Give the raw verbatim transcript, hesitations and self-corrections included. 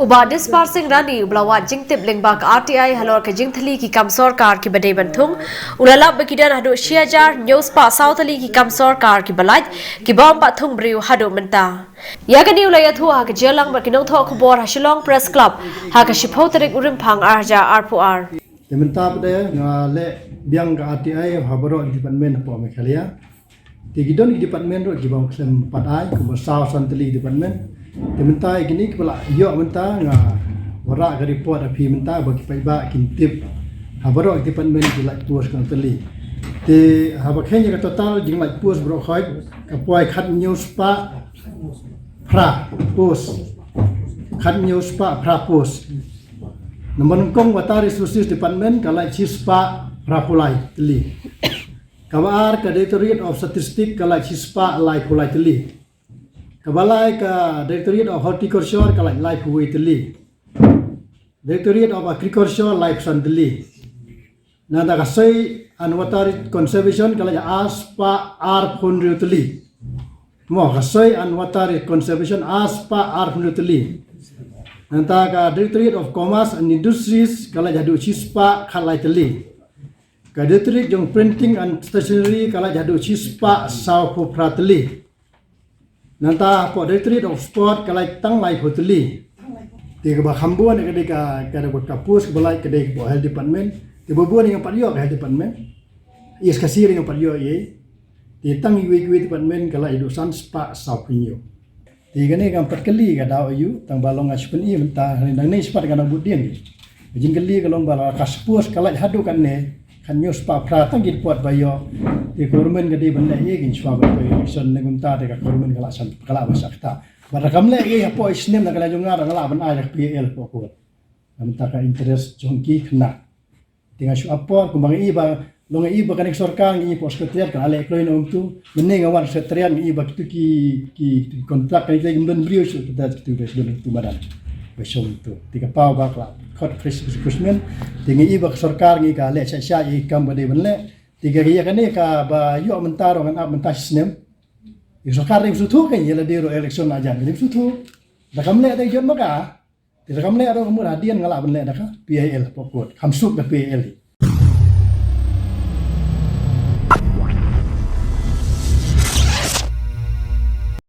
U Bah Dispar Singh Rani uba la wad jingtip lyngba ka R T I halor ka jingthylli ki kam sorkar kiba dei ban thung, u la lap ba ki don haduh shi hajar hynñiew spah saw tylli ki kam sorkar kiba lait, kiba ym pat thung briew haduh mynta. Ïa kane u la ïathuh ha ka jingïalang bad ki nongthoh khubor ha Shillong Press Club ha ka shiphew tarik u Rymphang ar hajar arphew ar. Te mynta pat de nga leh biang ka R T I ha baroh ki department hapoh Meghalaya. Te ki don ki department ruh kiba ym khlem pat ai, kumba saw san tylli department. Te mynta ïa kine kiba la ïoh mynta nga wanrah ka report ha phi mynta ba ki paidbah kin tip ha baroh ki department ki lait post ki long tylli. Te haba kheiñ ïa ka total jinglait post baroh khoit ka poi khathynñiew spah phra post. Khathynñiew spah phra post. Namar nyngkong Water Resources Department ka lait shi spah phraphew lai tylli. Kaba ar ka Directorate of Statistics ka lait shi spah laiphew lai tylli. Kaba lai ka Directorate of Horticulture ka lait laiphew wei tylli. Directorate of Agriculture laiphew san tylli. Nangta ka Soil and Water Conservation ka lait ar spah arphew hynriew tylli. Mo, ka Soil and Water Conservation ar spah arphew hynriew tylli. Nangta ka Directorate of Commerce and Industries ka lait haduh shi spah khatlai tylli. Ka Directorate jong Printing and Stationery ka lait haduh shi spah sawphew phra tylli. Nangta hapoh Directorate of Sport ka lait tang laiphew tylli. Te kaba kham bun ka dei ka, ka dei ka post kaba lait ka dei ka Health Department. Te ba bun ngam pat ïoh ka Health Department. East Khasi ngam pat ïoh ei. Te tang iwei iwei department ka lait haduh san spah sawphew hynñiew. Te kane kam pat kylli ka daw aïu, tang ba long nga shu pyni mynta, hangne nangne shu pat ka nang bud dieng. Ka jingkylli ka long ba la ka suppose ka lait haduh katne, khathynñiew spah phra tang ki report ba ïoh. Te government ka dei ban leh ei kin shuwa ban poi election ne kumta te ka government ka la san, ka la ba sa kata. Ba da kam leh ei hapoh i snem na ka la jong nga da nga la ban ai da ka P A L hapoh court. Mynta ka interest jong ki khynnah. Te nga shu ap por kumba nga i ba long nga i ba kane ka sorkar nga i hapoh secretariat ka la leh kloi na umtu. Mynne nga wan secretariat nga i ba kitu ki, ki, ki contract kane ki ym don briew shu secretariat kitu ba shu don tu madan. Ba shong tu. Te ka paw ba ka la khot fresh recruitment. Te nga i ba ka sorkar nga i ka leh sha sha i kam ba dei ban leh. Te ka ïa kane kaba ïoh mynta ruh ngan ap mynta shi snem. Ïa ka sorkar dei shu thu ka ïa la dei ruh election la jan dei shu thu. Da kam leh dei jon ba ka. Te da kam leh ruh ka mut hadien nga lah ban leh da ka P I L hapoh court. Kham suk da P I L.